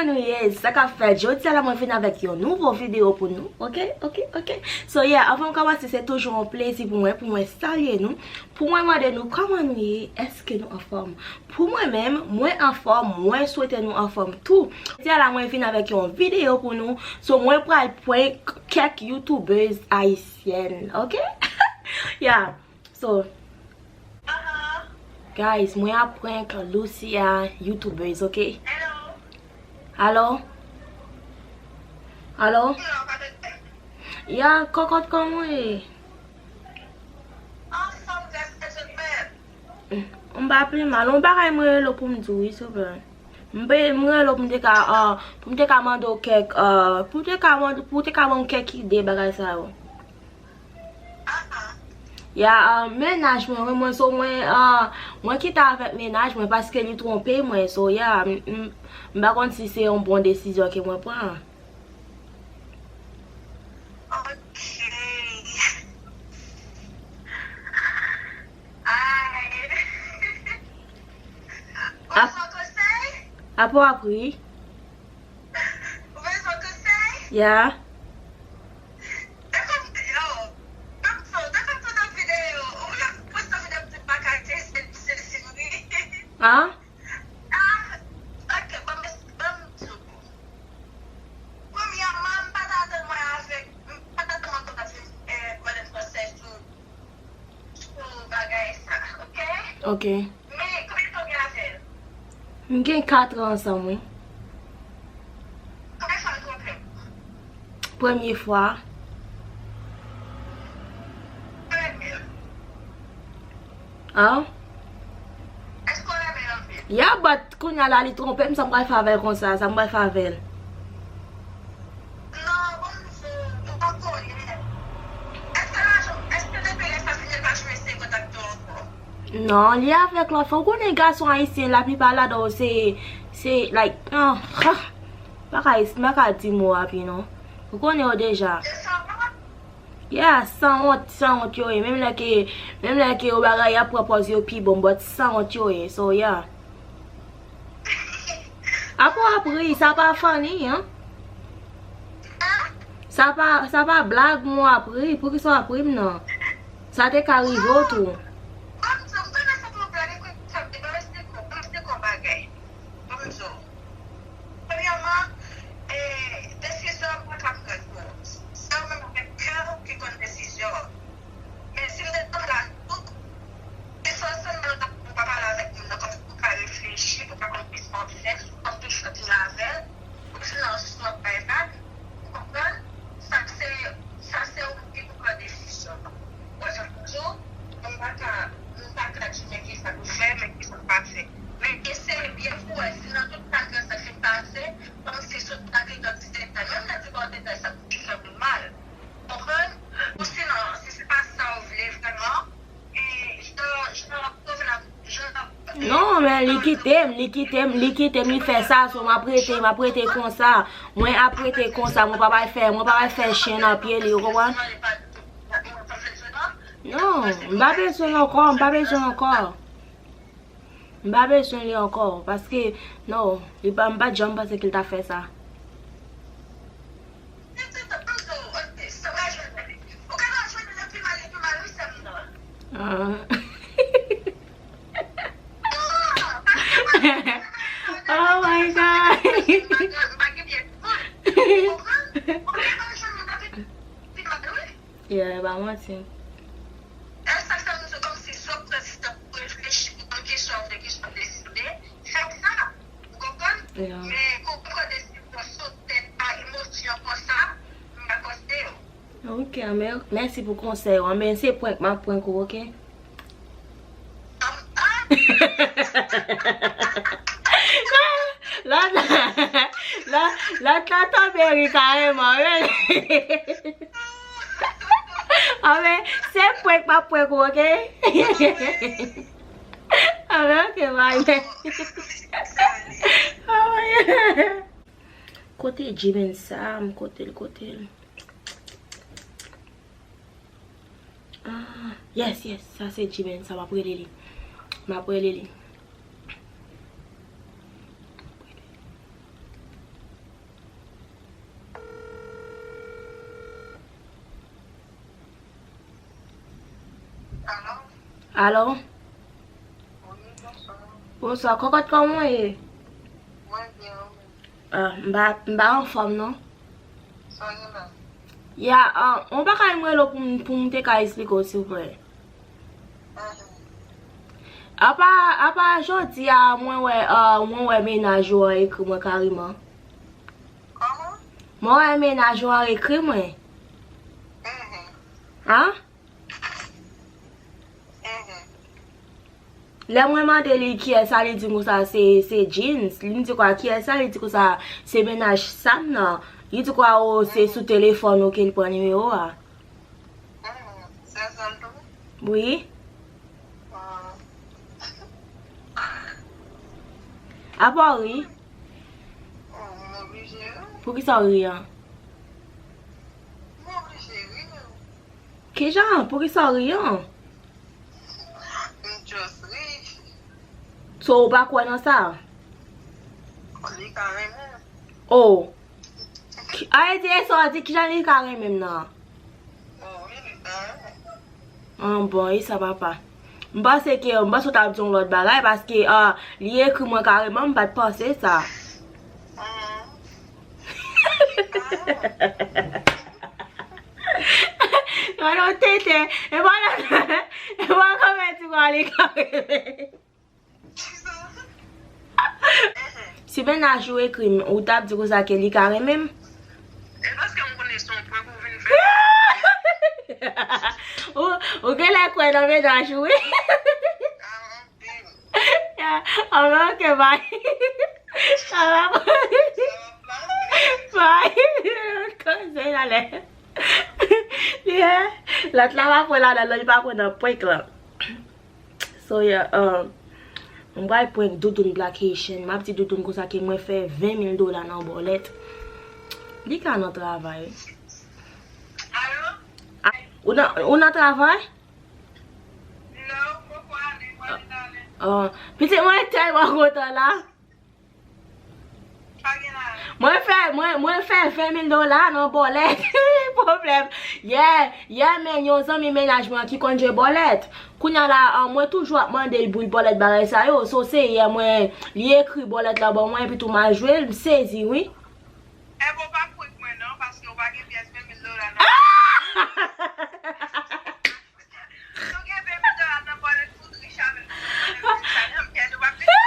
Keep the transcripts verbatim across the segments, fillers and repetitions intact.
Kòman nou ye? Sa k ap fèt? Jodi a la, mwen vin avèk yon nouvo videyo pou nou. Oke, oke, oke. So, yeah, anvan m kòmanse, se toujou yon plezi pou mwen, pou mwen salye nou, pou mwen mande nou kòman nou ye, èske nou anfòm? Pou mwen menm, mwen anfòm, mwen swete nou anfòm tou. Jodi a la, mwen vin avèk yon videyo pou nou. So, mwen pral prank kèk youtubers ayisyèn, oke? Yeah. So, guys, mwen ap prank Lucia youtubers, oke? Alo? Alo? Ya, kòkòt, kòman w ye? M pa pi mal. Yon bagay mwen rele w pou m di w, wi, souple. M pe, m rele w pou m te ka, ah, pou m te ka mande w kèk, ah, pou m te ka mande, pou w te ka ban m kèk ide bagay sa yo. Ya, ah, mennaj mwen, wi, mwen, so mwen, ah, mwen kite avèk mennaj mwen paske li twonpe mwen, so, ya, m, m, m pa konn si se yon bon desizyon ke mwen pran. Ok. Ay. Ou bezwen konsèy? Apre w ap ri. Ou bezwen konsèy? Ya. Dakò, yo. Dakò, dakò, tout videyo. Ou la poste videyo pou tout bagay, se, se, se, se ri. An? Ah, ok, ban m, ban m di w. Premyèman, m pa t atann mwen avèk, m pa t atann mwen konn ap vin, eh, mande konsèy sou, sou bagay sa, ok? Ok. Men, konbyen tan w gen avè l? M gen kat an ansanm, wi. Konbyen fwa l twonpe w? Premye fwa. Ou renmen l? An? Èske w renmen l anpil? Ya, but kounye a la li twonpe m, sa m pral fè avè l konsa, sa m pral fè avè l? Non, bon, m di w, m pa konnen. Èske l pa janm, èske depi lè sa fini, l pa janm eseye kontakte w ankò? Non, li avèk lòt fanm. Ou konnen gason ayisyen, laplipa ladan yo se, se, like, ah, ah, m pa ka, m pa ka di mo a pi non. Ou konnen yo deja. Yo sanwont? Yeah, sanwont, sanwont yo ye. Menm lè ke, menm lè ke yo bagay y ap pran pòz yo pi bon, but sanwont yo ye. So, yeah. Apa w ap ri, sa pa funny, an? Sa pa, sa pa blag, mwen w ap ri. Poukisa w ap ri m nan? Sa te ka rive w tou. Premyèman, e, desizyon an pa ka pran pou ou. Se ou menm avèk kè w ki konn desizyon an. Men si m te tande la tou, se fòseman ou pa pale avèk moun nan, kòmsi pou w ka reflechi, pou w ka konn kisa w ap fè, kòm toujou ap vin avè l, ou vin nan sou ap bay vag, ou konprann? Sa se, sa se ou ki pou pran desizyon an. Mwen, jan m di w, mwen m pa ka, m pa ka di men kisa pou fè, men kisa pou pa fè. Men eseye byen pou w wè si nan tout sa ke sa fin pase, kòmsi sou pa gen lòt ti detay. Menm lè di ba w detay sa pou ki fè moun mal. Konprann? Ou sinon, si se pa sa w vle vrèman, e jan, jan w ap pran, jan w ap Non, men li kite m, li kite m, li kite m, li fè sa, so m ap rete, m ap rete konsa. Mwen ap rete konsa, mwen pa pral fè, mwen pa pral fè chen nan pye li, ou konprann? Non, m pa bezwen l ankò, m pa bezwen l ankò. M pa bezwen li ankò, paske, non, li pa, m pa t janm panse ke l t ap fè sa. Ah. Oh my God. Yeah, e pa manti. Yeah. Men kou w pran desizyon sou tèt pa emosyon konsa, m pa konseye w. Ok, men, mèsi pou konsèy ou an. Men se prank m ap prank ou, ok? Lòt la, lòt, lòt la tonbe ri kareman, wi. Anben, se prank m ap prank ou, ok? Anben, ok, bye. Anben. Kote Jimin sa? M kote l, kote l. Ah, yes, yes, sa se Jimin sa, m ap rele li. M ap rele li. Alo? Wi, bonswa. Bonswa, kòkòt, kòman w ye? Mwen byen, ou menm? Ah, m pa, m pa anfòm, non. Sa w gen la? Ya, ah, ou pa ka m rele w pou m, pou m te ka esplike w, silvouplè. Mhm. Apa, apa jodi a, mwen wè, ah, mwen wè mennaj ou an ekri mwen kareman. Kòman? Mwen wè mennaj ou an ekri mwen. Mhm. An? Mhm. Lè mwen mande li kiyès sa, li di m konsa se, se Jeans. Li m di kwa kiyès sa, li di konsa se mennaj Sam nan. Li di kwa o se sou telefòn ou ke l pran nimewo a. Mhm. Se sa l tou? Wi. Ah. Apa w ri? Oh, m oblije ri. Poukisa w ri an? M oblije ri. Kijan? Poukisa w ri an? M just ri. So, ou pa kwè nan sa? Li ka renmen. Oh. Ki- Ayiti, e sa w di, kijan li ka renmen m nan? Oh, wi, li ka renmen. Ah, bon, e sa, papa. M panse ke, m panse w t ap di yon lòt bagay, paske, ah, li ekri mwen kareman, m pa t panse sa. Mhm. Li ka renmen. Mwen non tete. E pa la, e pa kòmè ti kwa li ka renmen. Si mennaj ou ekri m, ou t ap di konsa ke li ka renmen m? E paske m konnen se yon prank ou vin fè. Ou, ou genlè kwè nan mennaj ou, wi. Ah, anpil. Ya, ah, ok, bye. Ah, bye. Bye. Koze la lè. Yeah. Lòt la pa kwè ladan, li pa kwè nan prank lan. So, yeah, um, mwen pral prank Doudoun Black Haitian. M ap di Doudoun konsa ke mwen fè ven mil dola nan bòlèt. Li ka nan travay. Alo? Ah, ou nan, ou nan travay? Non, m poko ale, m ale talè. Ah, pitit mwen tèlman kontan la. Pa gen la. Mwen fè, mwen, mwen fè ven mil dola nan bòlèt. Pwoblèm. Yè, yè, men yon zanmi mennaj mwen ki konn jwe bòlèt. Kounye a la, ah, mwen toujou ap mande l bouy bòlèt bagay sa yo. So, se yè mwen, li ekri bòlèt la ban mwen, epi tou m al jwe l, m sezi, wi. Enben, w pa prank mwen non, paske w pa gen pyès ven mil dola nan. Si w gen ven mil dola nan bòlèt, fout rich avè l, fout bòlèt rich avè l, m pyès ou pa peye.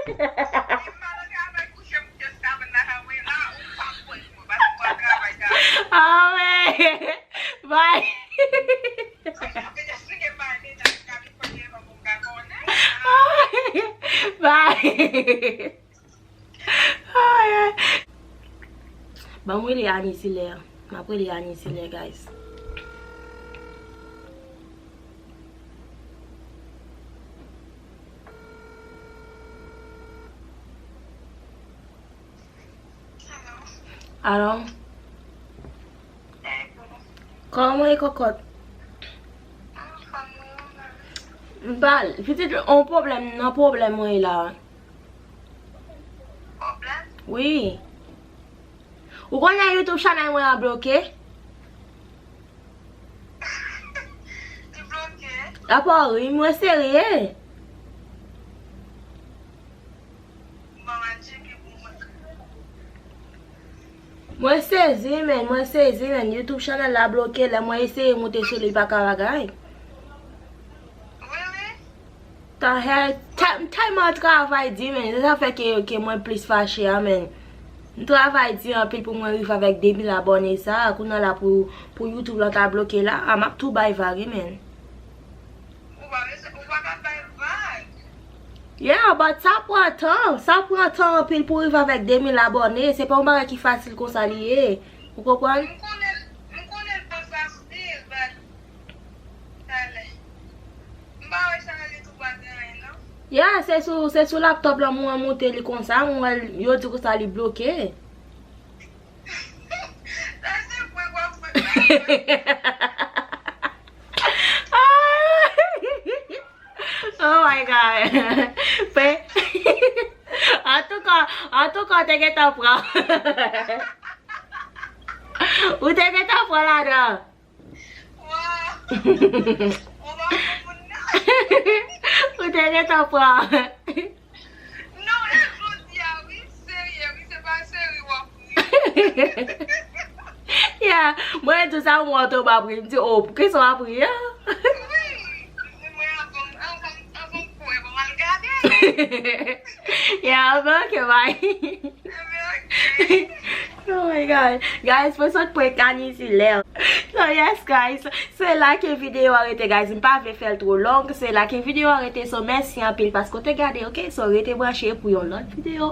Si m pa nan travay kouche, m just ka vin nan kay mwen la, ou pa prank mwen, paske m pral travay, travay. Ah, ouais. Bye. Sa m ap esplike bay mennaj Kalifònyen an pou m ka konnen. Bye. Ay, ay. Ban m rele Annie Hilaire. M ap rele Annie Hilaire, guys. Alo? Kòman w ye, kòkòt? M pa, pitit, on pwoblèm, nan pwoblèm mwen ye la. Pwoblèm? Wi. Ou konnen YouTube chanèl mwen an bloke? Li bloke? Apa w ri, mwen serye. Bon, m al tcheke pou mwen. Mwen sezi, men, mwen sezi, men. YouTube chanèl la bloke, lè mwen eseye moute sou li, li pa ka bagay. Really? The hell? Tè-, m tèlman travay di, men. Se sa fè ke, ke mwen plis fache a, men. M travay di anpil pou mwen rive avèk de mil abòne sa. Kounye a la pou, pou YouTube lan ta bloke la, a, m ap tou bay vag, men. Ou pa bezwen, ou pa ka bay vag. Yeah, but sa pran tan. Sa pran tan anpil pou rive avèk de mil abòne. Se pa yon bagay ki fasil konsa li ye. Ou konprann? M konnen, m konnen l pa fasil, but talè. M pa wè chanèl YouTube a gen anyen, non. Yeah, se sou, se sou laptop lan mwen moute li konsa. Mwen wè l, yo di konsa li bloke. Sa se prank w ap prank la. Oh my God. Pe-, antouka, antouka, w te gentan pran. Ou te gentan pran ladan. Wow. Ou pa konn moun Gentan pran. Non, e jodi a, wi. Serye, wi. Se pa seri w ap ri. Yeah, mwen tou sa mwen tou m ap ri. M di, oh, poukisa w ap ri a? Wi. Mwen anvan, anvan, anvan m kwè, bon, m al gade. Yeah, men ok, bye. Anvan, ok. Oh my god. Guys, mwen sot prank Annie Hilaire. So yes, guys. Se la ke videyo a rete, guys. M pa vle fè l twò long. Se la ke videyo a rete. So mèsi anpil paske w te gade, ok? So rete branche pou yon lòt videyo.